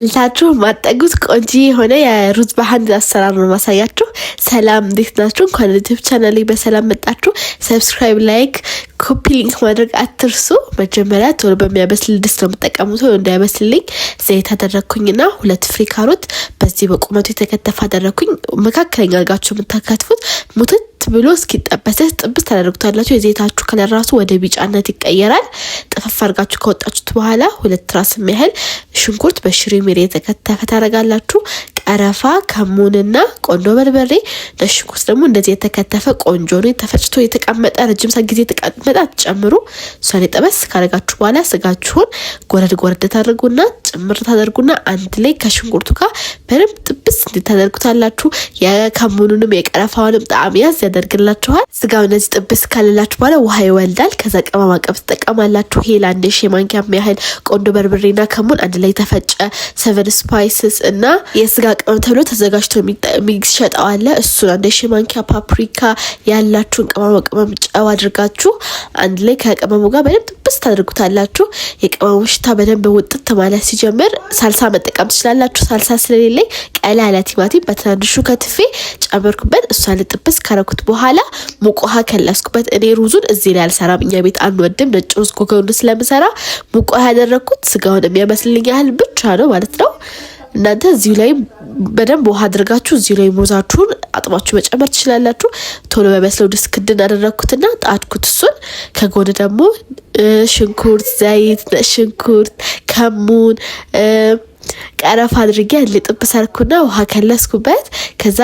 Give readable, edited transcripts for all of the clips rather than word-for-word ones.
ልታችሁ ማጠጉት ቆንጆ የሆነ የሩዝ በሀንድ አሰራር ነው ማሳያችሁ። ሰላም እንዴት ናችሁ? እንኳን ዩቲዩብ ቻናሌ በሰላም መጣችሁ። Subscribe፣ like፣ copy link ማድረግ አትርሱ። መጀመሪያ ቶሎ በሚያበስል ድስት ነው የምጠቀሙት። ቶሎ እንዳያበስልኝ ዘይት አደረግኩኝና 2 ፍሬ ካሮት በዚህ በቁመቱ የተከተፈ አደረግኩኝ። መካከለኛ አድርጋችሁ የምታከትፉት ሙትት ብሎ እስኪጠበስ ጥብስ ታደርጉታላችሁ። የዘይታችሁ color ራሱ ወደ ቢጫነት ይቀየራል። ጥፍፍ አድርጋችሁ ከወጣችሁት በኋላ 2 ራስ ያህል ሽንኩርት በሽሪ ሜሪ የተከተፈ ታደርጋላችሁ። ቀረፋ፣ ከሙንና ቆንዶ በርበሬ። ነጭ ሽንኩርት ደግሞ እንደዚህ የተከተፈ ቆንጆ ነው። ተፈጭቶ የተቀመጠ ረጅም ሰዓት ጊዜ የተቀመጠ አትጨምሩ። እሷን ጠበስ ካደረጋችሁ በኋላ ስጋችሁን ጎረድ ጎረድ ታደርጉና ጭምር ታደርጉና አንድ ላይ ከሽንኩርቱ ጋር በደንብ ጥብስ እንድታደርጉታላችሁ። የከሙኑንም የቀረፋውንም ጣዕም ያዝ ያደርግላችኋል። ስጋው እነዚህ ጥብስ ካለላችሁ በኋላ ውሃ ይወልዳል። ከዛ ቅመማ ቅመም ትጠቀማላችሁ። ሄል አንድ ሺ ማንኪያ ያህል ቆንዶ በርበሬና ከሙን አንድ ላይ የተፈጨ seven spices እና የስጋ ቅመም ተብሎ ተዘጋጅቶ የሚሸጠው አለ። እሱን 1 ሻይ ማንኪያ፣ ፓፕሪካ፣ ያላችሁን ቅመማ ቅመም፣ ጨው አድርጋችሁ አንድ ላይ ከቅመሙ ጋር በደንብ ጥብስ ታደርጉታላችሁ። የቅመሙ ሽታ በደንብ ውጥት ማለት ሲጀምር ሳልሳ መጠቀም ትችላላችሁ። ሳልሳ ስለሌለኝ ቀላ ያለ ቲማቲም በትናንሹ ከትፌ ጨመርኩበት። እሷን ጥብስ ካረኩት በኋላ ሙቅ ውሃ ከለስኩበት። እኔ ሩዙን እዚህ ላይ አልሰራም፣ እኛ ቤት አንወድም። ነጭ ሩዝ ጎገኑ ስለምሰራ ሙቅ ውሃ ያደረግኩት ስጋውን የሚያመስልኝ ያህል ብቻ ነው ማለት ነው። እናንተ እዚሁ ላይ በደንብ ውሃ አድርጋችሁ እዚሁ ላይ ሙዛችሁን አጥባችሁ መጨመር ትችላላችሁ። ቶሎ በመስለው ድስት ክድን አደረግኩትና ጣድኩት። እሱን ከጎን ደግሞ ሽንኩርት፣ ዘይት፣ ነጭ ሽንኩርት፣ ከሙን፣ ቀረፋ አድርጌ አንድ ላይ ጥብስ አልኩና ውሃ ከለስኩበት። ከዛ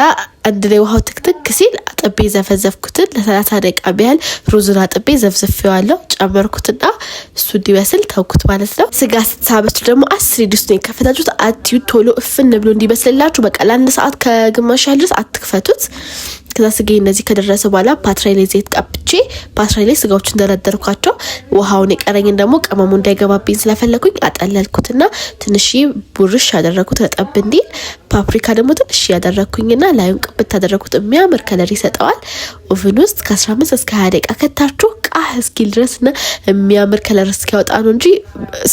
አንድ ላይ ውሃው ትክትክ ሲል አጥቤ ዘፈዘፍኩትን ለ30 ደቂቃ ያህል ሩዙን አጥቤ ዘፍዝፌዋለሁ። ጨመርኩትና እሱ እንዲበስል ተውኩት ማለት ነው። ስጋ ስትሳበስሉ ደግሞ 10 ድስት ነው የከፈታችሁት አትዩ። ቶሎ እፍን ብሎ እንዲበስልላችሁ በቃ ለአንድ ሰዓት ከግማሽ ያህል ድረስ አትክፈቱት። ከዛ ስጋ እነዚህ ከደረሰ በኋላ ፓትራይ ላይ ዘይት ቀብቼ ፓትራይ ላይ ስጋዎችን ደረደርኳቸው። ውሃውን የቀረኝን ደግሞ ቅመሙ እንዳይገባብኝ ስለፈለኩኝ አጠለልኩትና ትንሽ ቡርሽ ያደረኩት ረጠብ እንዲል። ፓፕሪካ ደግሞ ትንሽ ያደረኩኝና ላዩን ቅብት ያደረኩት የሚያምር color ይሰጠዋል። Oven ውስጥ ከ15 እስከ 20 ደቂቃ ከታችሁ ቃ እስኪል ድረስ እና የሚያምር color እስኪያወጣ ነው እንጂ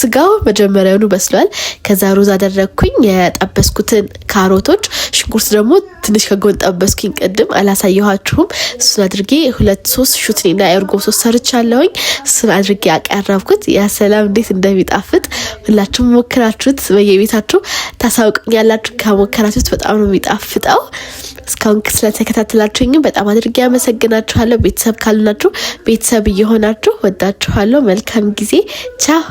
ስጋው መጀመሪያውኑ በስሏል። ከዛ ሩዝ አደረግኩኝ፣ የጠበስኩትን ካሮቶች፣ ሽንኩርት ደግሞ ትንሽ ከጎን ጠበስኩኝ፣ ቅድም አላሳየኋችሁም። እሱን አድርጌ ሁለት ሶስት ሹትኒና የእርጎ ሶስ ሰርቻለሁኝ። እሱን አድርጌ ያቀረብኩት ያ ሰላም እንዴት እንደሚጣፍጥ ሁላችሁም ሞክራችሁት በየቤታችሁ ታሳውቁኛላችሁ። ከሞከራችሁት በጣም ነው የሚጣፍጠው። እስካሁን ስለተከታተላችሁኝም በጣም አድርጌ አመሰግናችኋለሁ። ቤተሰብ ካልሆናችሁ ቤተሰብ እየሆናችሁ ወዳችኋለሁ። መልካም ጊዜ። ቻው።